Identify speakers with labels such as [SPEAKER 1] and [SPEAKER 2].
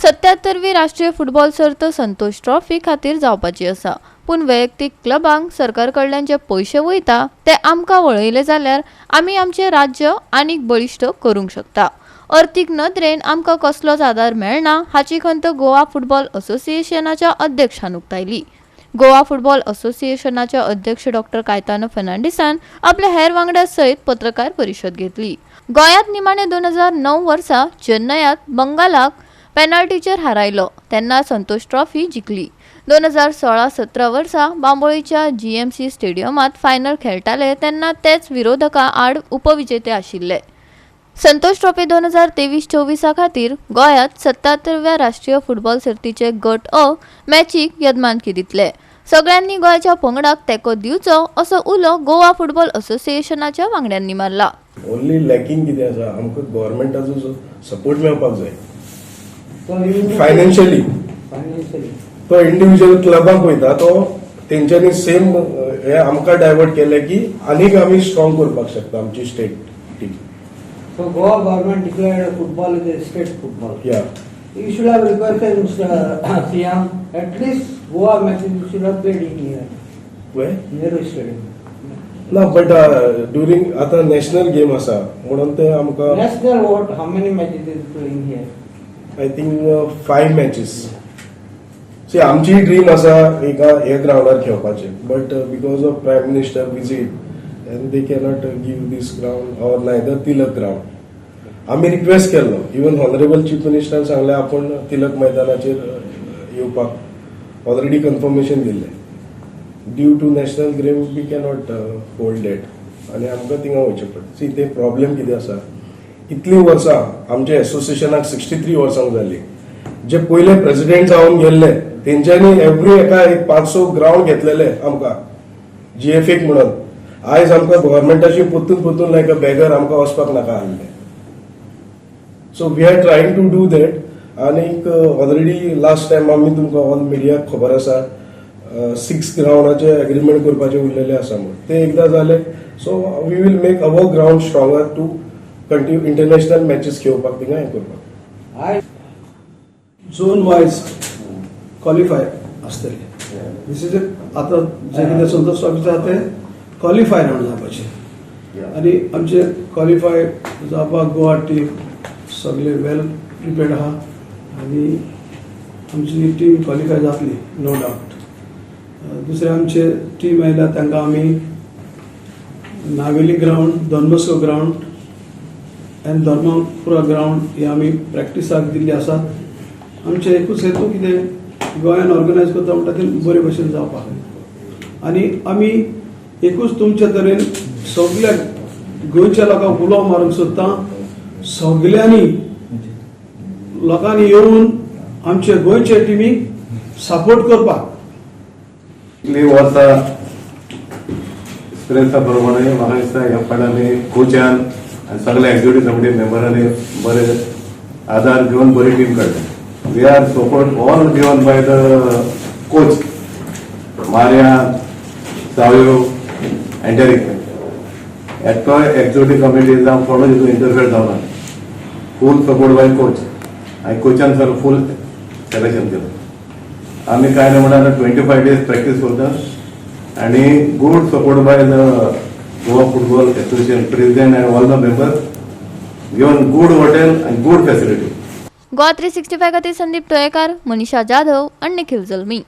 [SPEAKER 1] सत्यात्तरवी राष्ट्रीय फुटबॉल सर्त संतोष ट्रॉफी खातीर जावपाची आसा, पूण वैयक्तीक क्लबांक सरकार कडल्यान जे पयशे वयता ते आमकां वळयले जाल्यार आमी आमचें राज्य आनीक बळिश्ट करूंक शकता. अर्थीक नदरेन आमकां कसलोच आदार मेळना हाची खंत गोवा फुटबॉल असोसिएशनाच्या अध्यक्षान उक्तायली. गोवा फुटबॉल असोसिएशनाचे अध्यक्ष डॉक्टर कायतानो फर्नांडीसान आपल्या हेर वांगड्या सयत पत्रकार परिशद घेतली. गोंयांत निमाणे 2009 वर्सा चेन्नयात बंगालाक पेनाल्टीचेर हारायलो तेन्ना संतोष ट्रॉफी जिखली. 2016-17 वर्सा बांबोळीच्या जीएमसी स्टेडियमांत फायनल खेळटाले तेन्ना तेच विरोधका आड उपविजेते आशिल्ले. संतोष ट्रॉफी 2023-24 खातीर गोंयांत 77व्या राष्ट्रीय फुटबॉल सर्तीचे गट अ मॅचीक येजमानकी दितले. सगळ्यांनी गोंयच्या पंगडाक तेंको दिवचो असो उलो गोवा फुटबॉल असोसिएशनाच्या वांगड्यांनी मारला.
[SPEAKER 2] ओन्ली लॅकिंग कितें आसा, आमकां गव्हर्मेंटाचो सपोर्ट मेळपाक जाय फायनान्शियली.
[SPEAKER 3] फायनान्शियली.
[SPEAKER 2] तो इंडिव्हिज्युअल क्लबाक वयता, तो तेंच्यांनी सेम हे आमकां डायवर्ट केले की आनीक आमी स्ट्रॉंग करपाक शकता आमची state team.
[SPEAKER 3] So Goa government declared football is a state football.
[SPEAKER 2] या.
[SPEAKER 3] You should have requested Mr. CM, at least Goa matches you should have played in here, Nehru Stadium.
[SPEAKER 2] ना, but during आतां national game आसा म्हणून ते आमकां
[SPEAKER 3] National what, how many matches is playing here?
[SPEAKER 2] I think five matches. See, आमची dream आसा एका हे ग्रावंडार खेळपाचें, but because of Prime Minister visit and they cannot give these ground or neither Tilak ground. आमी रिक्वेस्ट केल्लो, even honourable chief मिनिस्टरान सांगलें आपूण तिलक मैदानाचेर येवपाक ऑलरेडी कन्फर्मेशन दिल्लें. Due to national game we cannot hold that आनी आमकां थिंगा वयचें पडटा. सी, ते प्रॉब्लेम कितें आसा, इतलीं वर्सां आमच्या एसोसिएशनाक 63 वर्सां जालीं. जे पयले प्रेसिडेंट जावन गेल्ले तेंच्यांनी एवरी एका एक पांच स ग्रावंड घेतलेले आमकां जीएफएक म्हणून. आयज आमकां गव्हर्मेंटाची परतून परतून लायक अ बेगर आमकां वचपाक नाका आहले. So we are trying to do that. आनीक ऑलरेडी लास्ट टायम आमी तुमकां ऑल मिडियाक खबर आसा, सिक्स ग्रावंडाचे एग्रीमेंट करपाचे उरलेले आसा म्हणून. ते एकदां जाले, so we will make our ground stronger to continue international matches खेळोवपाक थिंगा हें करपाक.
[SPEAKER 3] I
[SPEAKER 4] zone wise qualify आसतले. This is आतां जे कितें संतोष ट्रॉफी आसा ते क्वॉलिफाय रावंड जावपाचे आनी आमचे क्वॉलिफाय जावपाक गोवा टीम सगळे वेल प्रिपेर्ड आहा आनी आमची टीम क्वॉलिफाय जातली, नो डावट. दुसरे आमचे टीम आयल्या, तांकां आमी Navelim ground, Don Bosco ground आनी धर्मपुरा ग्रावंड हे आमी प्रॅक्टिसाक दिल्ली आसात. आमचे एकूच हेतू कितें, गोंयान ऑर्गनायज करता म्हणटा ते बरे भशेन जावपाक. आनी आमी एकूच तुमचे तरेन सगल्या गोंयच्या लोकांक उलो मारूंक सोदता, सगल्यांनी लोकांनी येवन आमचे गोंयचे टिमीक सपोर्ट करपाक.
[SPEAKER 5] इतली वर्सां एक्सपिरियन्सा प्रमाणे म्हाका दिसता ह्या फाटल्यान कोचान आनी सगल्या एक्झिक्युटीव कमिटी मेंबरांनी बरे आदार घेवन बरी टीम काडली. We are support all given by the coach Maria, Savio आनी डेरिक. एकटो एक्झिक्युटीव कमिटी जावं कोणूच हितून इंटरफेर जावना. फूल सपोर्ट बाय कोच आनी कोचान सगळें फूल सिलेक्शन केलें. आमी काय ना म्हणल्यार 25 डेज प्रॅक्टीस करता आणि good support by the Goa Football Association president and all the members given good hotel and good facility.
[SPEAKER 1] Goa 365 खातीर संदीप तोयेकार, मनीषा जाधव आनी निखिल जल्मी.